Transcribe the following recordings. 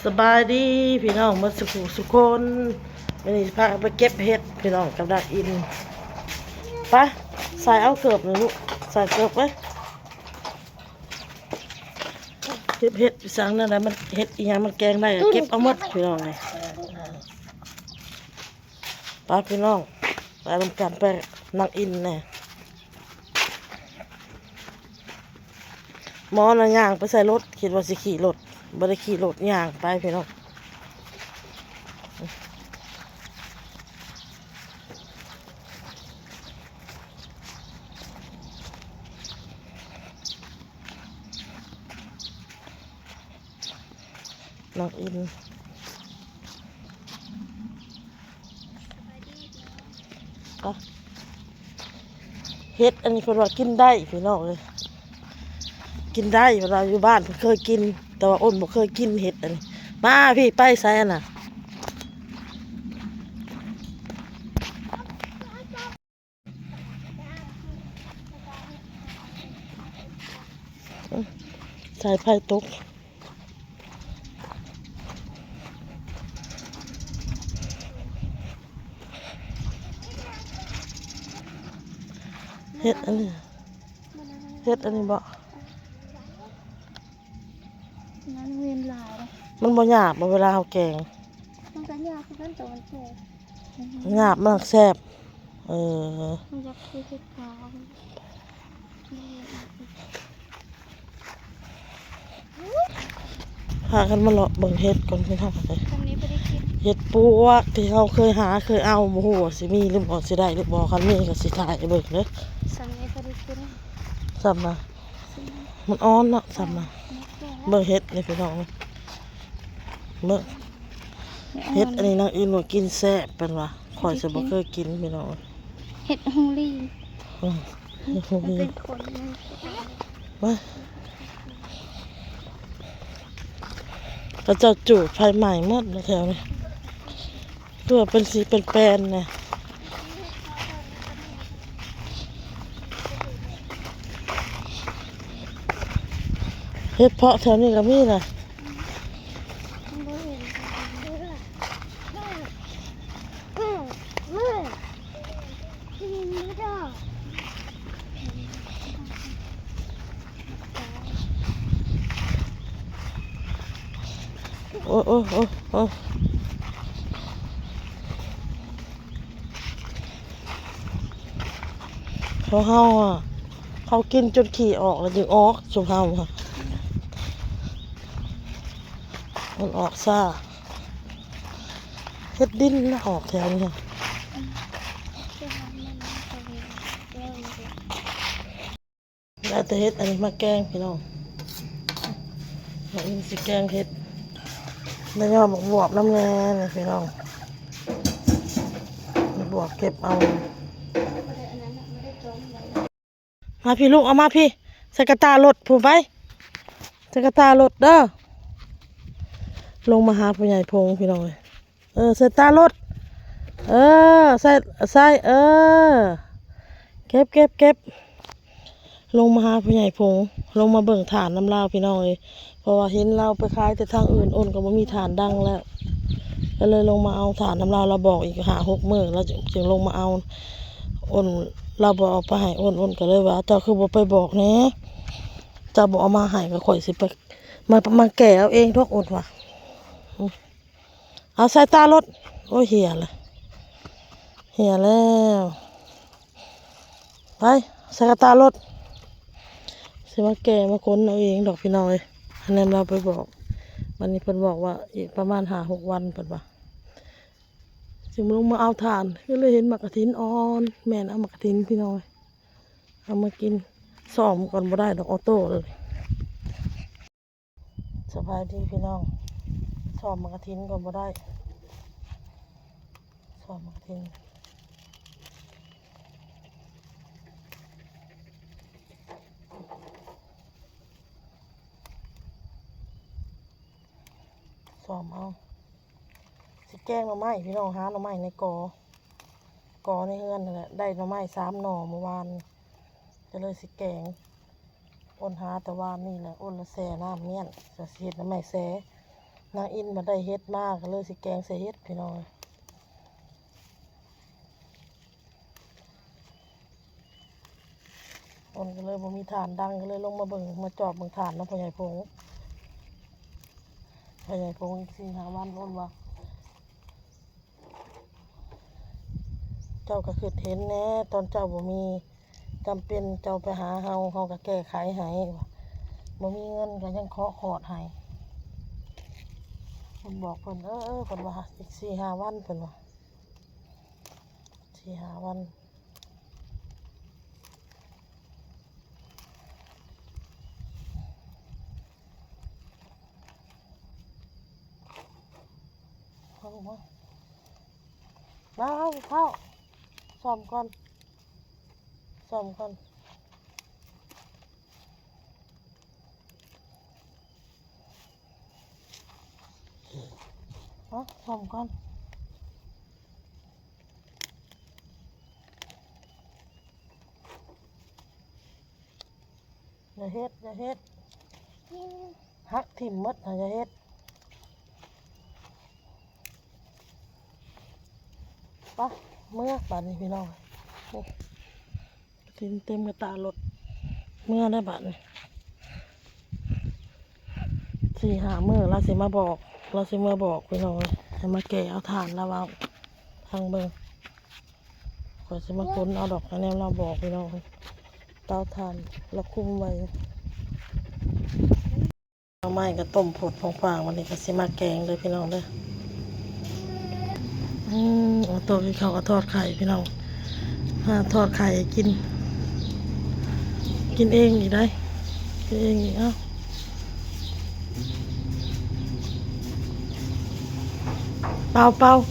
ສະບາຍດີພີ່ນ້ອງໝົດສຸຜູ້ສຸຄົນ. ມື້ນີ້ຊິພາກັນໄປເກັບເຫັດພີ່ນ້ອງກັບນາງອິນ. ໄປ ໃສ່ເອົາເກີບນີ້ລູກ ໃສ່ເກີບໄວ້. ເກັບເຫັດ ໄປສັ່ງແນວໃດມັນ ເຫັດອີ່ຫຍັງມັນແກງໄດ້ ເກັບເອົາໝົດພີ່ນ້ອງເອີຍ. ໄປພີ່ນ້ອງ ໄປນຳກັນ ໄປນາງອິນແດ່. ໝໍນະຍ່າງໄປໃສ່ລົດ ຄິດວ່າຊິຂີ່ລົດ ບໍ່ໄດ້ຂີ່ລົດ ຍ່າງໄປພີ່ນ້ອງ. ນາງອິນ ເຫັດອັນນີ້ເພິ່ນວ່າກິນໄດ້ພີ່ນ້ອງເອີຍ ກິນໄດ້ ເພິ່ນວ່າຢູ່ບ້ານເພິ່ນເຄີຍກິນ ແຕ່ວ່າອ້ນບໍ່ເຄີຍກິນເຫັດອັນນີ້. ມາພີ່ ໄປໃສຫັ້ນນະ? ສາຍໄຟຕົກ. ເຫັດອັນນີ້ ເຫັດອັນນີ້ບໍ່? ມັນເວັນຫຼາຍເດ້ ມັນບໍ່ຫຍາບບໍ່ ເວລາເຮົາແກງ? ມັນກໍຫຍາບຄືກັນ ແຕ່ມັນແຊບ ຫຍາບມັນແຊບ. ເອີ ມັນຢາກຄືເຫັດຂາວ. ພາກັນມາເລາະເບິ່ງເຫັດກ່ອນພີ່ນ້ອງເອີຍ. ສ່ຳນີ້ພໍໄດ້ກິນ ເຫັດປວກທີ່ເຮົາເຄີຍຫາເຄີຍເອົາ ບໍ່ຮູ້ວ່າຊິມີຫຼືບໍ່ ຊິໄດ້ຫຼືບໍ່ ຄັນມີກໍຊິຖ່າຍໃຫ້ເບິ່ງເດີ. ສ່ຳນີ້ພໍໄດ້ກິນ ສ່ຳນະ ມັນອ່ອນເນາະ ສ່ຳນະ. ເບິ່ງເຫັດນີ້ພີ່ນ້ອງ ເບິ່ງ ເຫັດອັນນີ້ນາງອິນວ່າກິນແຊບ ເພິ່ນວ່າ ຂ້ອຍຊິບໍ່ເຄີຍກິນພີ່ນ້ອງ. ເຫັດຫູລີ ອືມ ຫູລີ ເປັນຂົນມັນ ເຂົາເຈົ້າຈູດໄຟໄໝ້ໝົດແຖວນີ້ ຄືວ່າເປັນສີເປັນແປນນະ. ເຫັດເຜາະແຖວນີ້ກໍມີນະ. ໂອ້ຍ ໂອ້ຍ ໂອ້ຍ ໂອ້ຍ ຂອງເຮົາອະ ເຮົາກິນຈົນຂີ້ອອກແລ້ວຈຶ່ງອອກ ຊຸມເຮົາອະ ມັນອອກຊ້າ. ເຫັດດິນນະອອກແຖວນີ້ ໄດ້ແຕ່ເຫັດອັນນີ້ມາແກງພີ່ນ້ອງ. ນ້ອງອິນຊິແກງເຫັດ ໄດ້ຍອດບັກບວບນຳແດ່ນີ້ພີ່ນ້ອງ ບັກບວບເກັບເອົາ. ມາພີ້ລູກ ເອົາມາພີ້ ໃສ່ກະຕ່າລົດພຸ້ນໄປ ໃສ່ກະຕ່າລົດເດີ. ລົງມາຫາພໍ່ໃຫຍ່ພົງພີ່ນ້ອງເອີຍ. ເອີ ໃສ່ຕາລົດ ເອີ ໃສ່ ໃສ່ ເອີ ເກັບ ເກັບ ເກັບ. ລົງມາຫາພໍ່ໃຫຍ່ພົງ ລົງມາເບິ່ງຖ່ານນຳລາວພີ່ນ້ອງເອີຍ ເພາະວ່າເຫັນລາວໄປຂາຍແຕ່ທາງອື່ນ ໂອນກໍບໍ່ມີຖ່ານດັງແລ້ວ ກໍເລີຍລົງມາເອົາຖ່ານນຳລາວ. ລາວບອກອີກຫ້າຫົກມື້ ລາວຈຶ່ງລົງມາເອົາ ໂອນ ລາວບໍ່ເອົາໄປໃຫ້ໂອນ ໂອນກໍເລີຍວ່າ ເຈົ້າຄືບໍ່ໄປບອກແດ່ ເຈົ້າບໍ່ເອົາມາໃຫ້ ກໍຂ້ອຍຊິໄປ ມາ ມາແກ່ເອົາເອງດອກ ໂອນວ່າ. ເອົາໃສ່ຕາລົດ ໂອ້ຍ ເຫຍແລ້ວ ເຫຍແລ້ວ. ໄປ ໃສ່ກະຕ່າລົດ ຊິມາແກ່ມາຂົນເອົາເອງດອກພີ່ນ້ອງເອີຍ. ອັນນັ້ນລາວໄປບອກ ບັດນີ້ເພິ່ນບອກວ່າອີກປະມານຫ້າຫົກວັນ ເພິ່ນວ່າ ຈຶ່ງລົງມາເອົາຖ່ານ ກໍເລີຍເຫັນໝາກກະຖິນອ່ອນ ແມ່ນເອົາໝາກກະຖິນພີ່ນ້ອງເອີຍ ເອົາມາກິນ ສ້ອມກ່ອນບໍ່ໄດ້ດອກ ອໍໂຕ້ເລີຍ. ສະບາຍດີພີ່ນ້ອງ ສ້ອມໝາກກະຖິນກໍບໍ່ໄດ້ ສ້ອມໝາກກະຖິນ ສ້ອມເອົາ ຊິແກງໜໍ່ໄມ້ພີ່ນ້ອງ ຫາໜໍ່ໄມ້ໃນກໍ ກໍໃນເຮືອນຫັ້ນແຫຼະ ໄດ້ໜໍ່ໄມ້ສາມໜໍ່ມື້ວານ ກໍເລີຍຊິແກງ ໂອນຫາແຕ່ວານນີ້ແຫຼະ ໂອນລະແຊ່ນ້ຳມ້ຽນ ຊິເຮັດໜໍ່ໄມ້ແຊ່ ນາງອິນມາໄດ້ເຫັດມາ ກໍເລີຍຊິແກງໃສ່ເຫັດພີ່ນ້ອງ. ມັນກໍເລີຍບໍ່ມີຖ່ານດັງ ກໍເລີຍລົງມາເບິ່ງ ມາຈອບເບິ່ງຖ່ານນຳພໍ່ໃຫຍ່ພົງ. ພໍ່ໃຫຍ່ພົງອີກສີ່ຫ້າວັນ ໂອ້ນວ່າ ເຈົ້າກໍຄິດເຫັນແດ່ ຕອນເຈົ້າບໍ່ມີ ຈຳເປັນເຈົ້າໄປຫາເຮົາ ເຮົາກໍແກ້ໄຂໃຫ້ ວ່າບໍ່ມີເງິນກໍຍັງເຄາະຄອດໃຫ້. ເພິ່ນບອກເພິ່ນ ເອີ ເພິ່ນວ່າອີກສີ່ຫ້າວັນ ເພິ່ນວ່າ ສີ່ຫ້າວັນ. ເຂົ້າມາ ມາ ເຂົ້າ ເຂົ້າ ຊ້ອມກ່ອນ ຊ້ອມກ່ອນ. ເອົາ ສ້ອມກ່ອນ. ຢ່າເຮັດ ຢ່າເຮັດ ຫັກຖິ້ມໝົດ ຢ່າເຮັດ. ໄປ ເມືອບາດນີ້ພີ່ນ້ອງ ນີ້ ເຕັມກະຕະລົດ ເມືອແລ້ວບາດນີ້. ສີ່ຫ້າມື້ລາວຊິມາບອກ ລາວຊິມາບອກພີ່ນ້ອງເອີຍ ໃຫ້ມາແກ່ເອົາຖ່ານລາວເວົ້າ. ຟັງເບິ່ງ ຂ້ອຍຊິມາຂົນເອົາດອກ ແນວລາວບອກພີ່ນ້ອງ. ເຕົາຖ່ານລາວຄຸມໄວ້. ໜໍ່ໄມ້ກໍຕົ້ມໂພດຟາງໆ ວັນນີ້ກໍຊິມາແກງເດີພີ່ນ້ອງເດີ. ອືມ ເອົາໂຕະກິນເຂົ້າກໍທອດໄຂ່ພີ່ນ້ອງ ຫາທອດໄຂ່ໃຫ້ກິນ ກິນເອງອີກໄດ໋ ກິນເອງອີກ. ເອົາ ເປົ່າໆ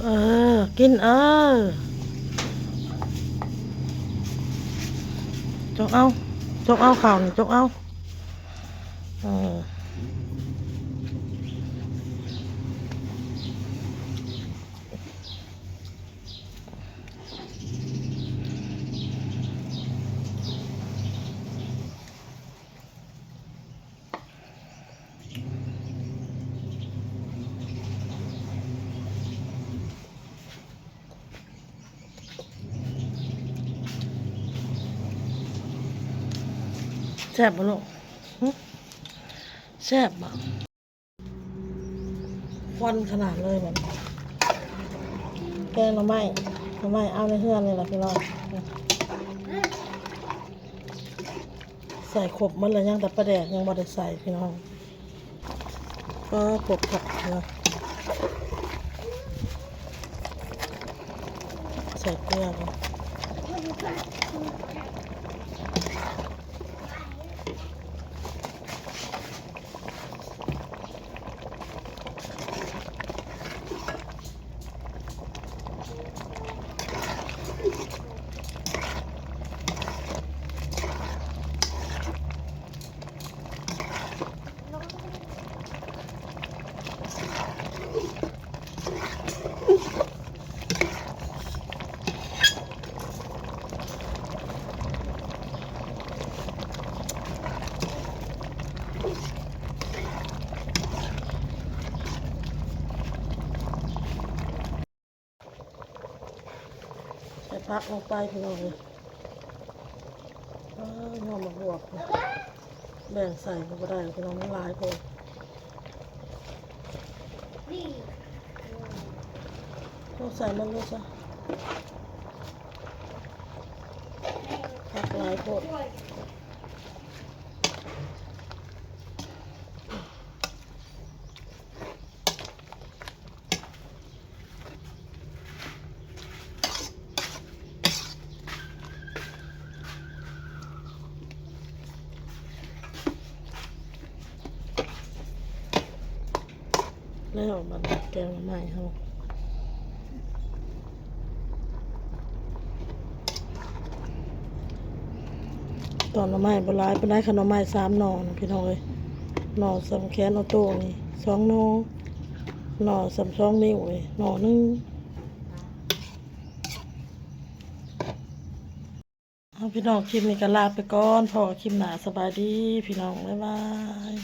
ເອີ ກິນ ເອີ ຈົກເອົາ ຈົກເອົາເຂົ້ານີ້ ຈົກເອົາ. ເອີ ແຊບບໍ່ລູກ? ຫຶ? ແຊບບໍ່? ຄວັນຂະໜາດເລີຍບັດນີ້ ແກງໜໍ່ໄມ້ ໜໍ່ໄມ້ເອົາໃນເຮືອນນີ້ແຫຼະພີ່ນ້ອງ. ໃສ່ຄົບໝົດແລ້ວ ຍັງແຕ່ປາແດກຍັງບໍ່ໄດ້ໃສ່ພີ່ນ້ອງ. ກໍປົກຜັກເນາະ ໃສ່ເກືອກ່ອນ. ໃສ່ຜັກລົງໄປພີ່ນ້ອງເອີຍ. ອ້າ ຍອດໝາກບວບ ແບ່ງໃສ່ກໍບໍ່ໄດ້ພີ່ນ້ອງ ມັນຫຼາຍໂພດ. ຕ້ອງໃສ່ມັນເລີຍຊະ ຜັກຫຼາຍໂພດ. ແລ້ວບັດນີ້ແກງໜໍ່ໄມ້ເຮົາ ຕອນໜໍ່ໄມ້ບໍ່ຫຼາຍປານໃດ ຄັນໜໍ່ໄມ້ສາມໜໍ່ນະ ພີ່ນ້ອງເອີຍ ໜໍ່ສ່ຳແຂນອອໂຕ້ນີ້ສອງໜໍ່ ໜໍ່ສ່ຳສອງນິ້ວນີ້ໜໍ່ໜຶ່ງ. ເອົາ ພີ່ນ້ອງ ຄລິບນີ້ກໍລາໄປກ່ອນ ພໍ້ກັນຄລິບໜ້າ ສະບາຍດີພີ່ນ້ອງ ບາຍບາຍ.